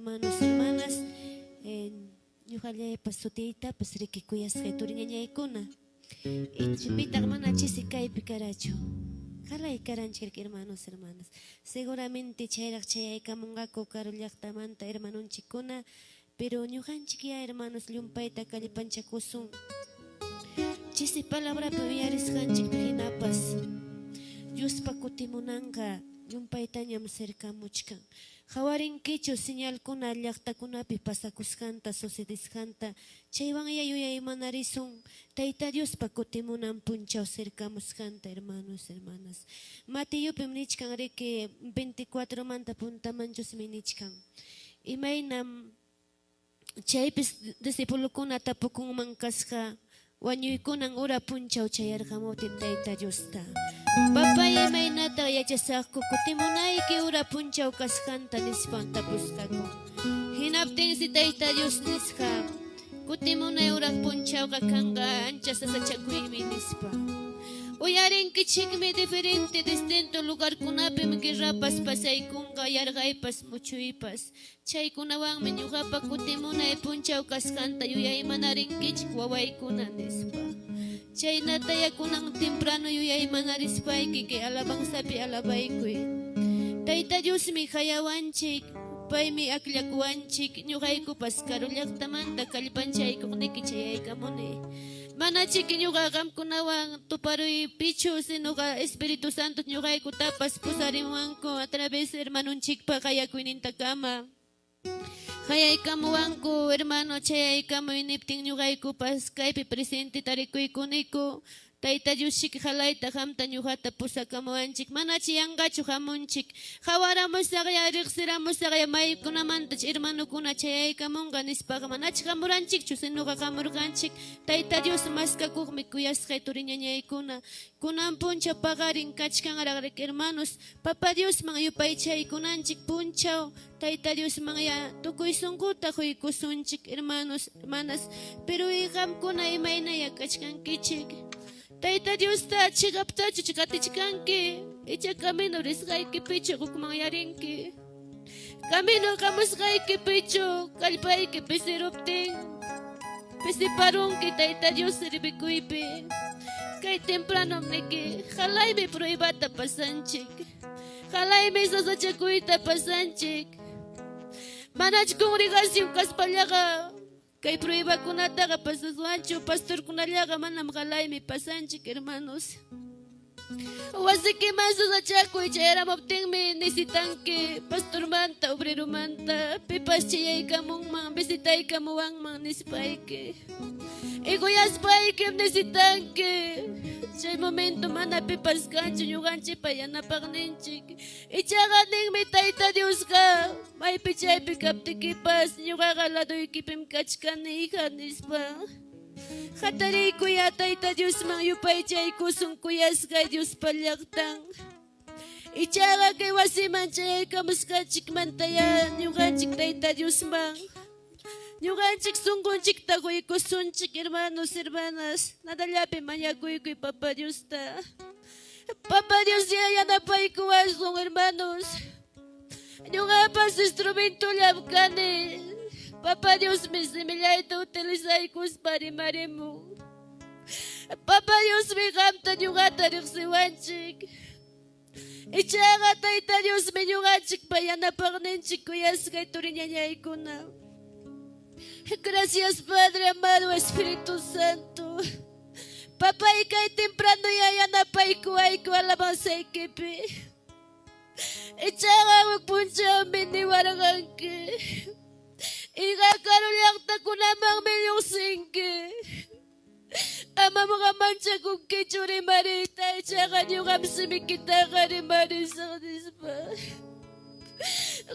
Hermanos, hermanas, ñuqallaypas sutiytapas riki kuyasqay turiñañaykuna. Pitaq mana chisi kaypi karachu. Qalay karanchik, hermanos, hermanas. Seguramente chayraq chayaykamunqaku karu llaqtamanta hermanonchikkuna, pero ñuqanchik ya, hermanos, llumpayta kallpanchakusun. Chisi palabrapi uyarisqanchikpi hinapas Diospa kutimunanqa llumpaytañam cercamuchkan. Qawarinkichu señalkuna llaqtakunapi pasakusqanta, sucedesqanta, chaywanyá yuyaymanarisun Tayta Diospa kutimunan punchaw cercamusqanta, hermanos, hermanas. Mateyopim nichkan riki 24 manta puntamanchusmi nichkan. Imaynam chaypis discipulokuna tapukunman kasqa wañuykunan hora punchaw chayarqamuptin Tayta Diosta. Papay, imaynata yachasaqku kutimunayki hora punchaw kasqanta nispan tapusqaku. Hinaptinsi Tayta Dios nisqa, kutimunay hora punchawqa kanqa ancha sasachakuymi nispa. Uyarinkichikmi diferente distinto lugarkunapim guerrapas pasaykunqa, yarqaypas, muchuypas. Chaykunawanmi ñuqapa kutimunay punchaw kasqanta yuyaymanarinkichik wawaykuna nispa. Chaynataya kunan temprano yuyaymanarispayki kay alabanzapi alabaykuy. Tayta Diosmi qayawanchik, paymi akllakuwanchik, ñuqaykupas karu llaqtamanta kallpanchaykuqniki chayaykamuni. Manachiki ñuqa qamkunawan tuparuypichu, sinoqa Espíritu Santo ñuqaykutapas pusarimuwanku a través hermanonchikpa qayakuynintakama. Qayaykamuwanku, hermano, chayaykamuy niptin ñuqaykupas kaypi presente tarikuykuniku. Tayta Dios chiki qalayta qamta ñuqata pusakamuwanchik, manachi yanqachu hamunchik. Qawaramusaqya, riqsiramusaqya maykunamantach hermanokuna chayaykamunqa nispaqa manachi hamuranchikchu, sinoqa hamurqanchik Tayta Dios maskakuqmi kuyasqay turiñañaykuna. Kunan punchaw paqarin kachkanraq hermanos, Papa Diosman yupaychaykunanchik punchaw, Tayta Diosmanya tukuy sunquta quykusunchik, hermanos, hermanas. Pero qamkuna imaynaya kachkankichik? Tayta Diosta chiqaptachu qatichkanki? Icha camino risqaykipichu hukmanyarinki? Camino hamusqaykipichu kallpayki pisiruptin pisiparunki Tayta Dios servikuypi? Kay tempranom niki, qalaymi pruebata pasanchik. Qalaymi sasachakuyta pasanchik. Manach congregación kaspallaqa kay pruebakunataqa pasaswanchu, pastorkunallaqa manam qalaymi pasanchik, hermanos. Wasikiman sasachakuy chayaramuptinmi necesitanki pastormanta, obreromanta, pipas chayaykamunman, visitaykamuwanman nispayki. Igoyaspaykim necesitanki. Chay momento mana pipas kanchu ñuqanchikpa yanapaqninchik. Ichaqa ninmi Tayta Diosqa, maypi chaypi kaptikipas ñuqaqa ladoykipim kachkani, hija nispa. Hatariykuya Tayta Diosman yupaychaykusun kuyasqay Diospa llaqtan. Ichaqa kay wasiman chayaykamusqanchikmantaya ñuqanchik Tayta Diosman ñuqanchik sunqunchikta quykusunchik, hermanos, hermanas. Nadallapi mañakuykuy Papa Diosta. Papa Dios ya yanapaykuwasun, hermanos. Ñuqapas instrumentollam kani. Papa Diosmi simillayta utilizaykuspa rimarimun. Papa Diosmi qamta ñuqata riqsiwanchik. Ichaqa Tayta Diosmi ñuqanchikpa yanapaqninchik kuyasqay turiñañaykuna. Gracias, Padre amado, Espíritu Santo. Papay, kay temprano ya yanapaykuwayku alabanzaykipi. Ichaqa huk punchawmi niwarqanki, Iqa karu llaqtakunamanmi lluqsinki. Amam manchakunkichu rimariyta, ichaqa ñuqam simikitaqa rimarisaq nispa.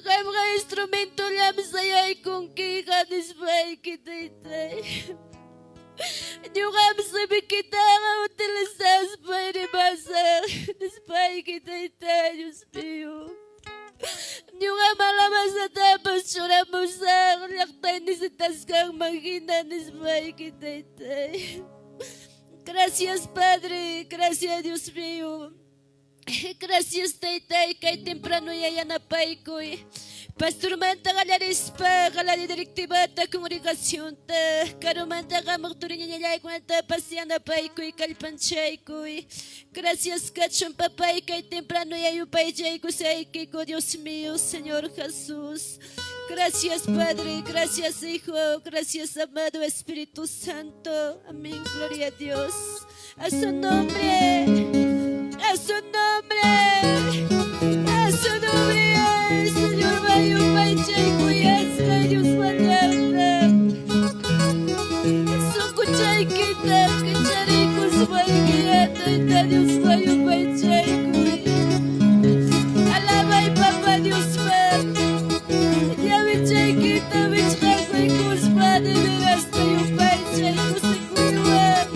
Qamqa instrumentollam sayaykunki, hija nispayki, taytay. Ñuqam simikitaqa utilizaspa rimasaq nispayki, taytay, Dios mío. Ñuqam alabanzatapas churamusaq llaqtay necesitasqanman hina nispayki, taytay. Gracias, Padre. Gracias, Dios mío. Gracias, taytay, kay temprano ya yanapaykuy. Pastormanta qallarispa qalari directivata congregacionta karumanta qamuq turiñañallaykunatapas yanapaykuy kallpanchaykuy. Gracias kachun papay kay temprano yayupaychaykusaykiku Dios mío Señor Jesús. Gracias Padre, gracias Hijo, gracias amado Espíritu Santo. Amén, gloria a Dios. A su nombre, a su nombre, a su nombre, Señor, yupaychaykuyasqa Dios mañana. Sunquchaykita kichariykuspaykiyá Tayta Dios yupaychaykuy. Alabay Papa Diospaq. Ñawichaykita wichqakuykuspa de verasta yupaychay kusikuywan.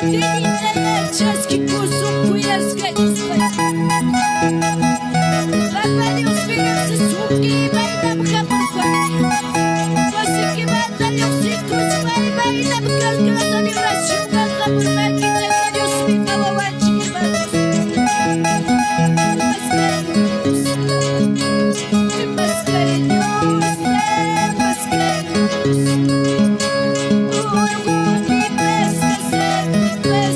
Atiynintaqa chaskikusun kuyasqa Dios Papa Diosmi riqsisunki imaynam hamurqanki. Wasikimanta lluqsikuspa imaynam karqa celebracionman hamurqanki Tayta Diosmi qawawanchik hermanos. Más cariñoso, más cariñoso, más cariñoso. Orgullo más más cariñoso.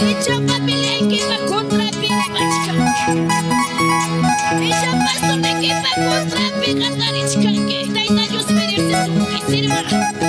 Icha familiaykipa contranpi rimachkanki. Icha pastornikipa contranpi qatarichkanki. Tayta Diosmi riqsisunki, sirva.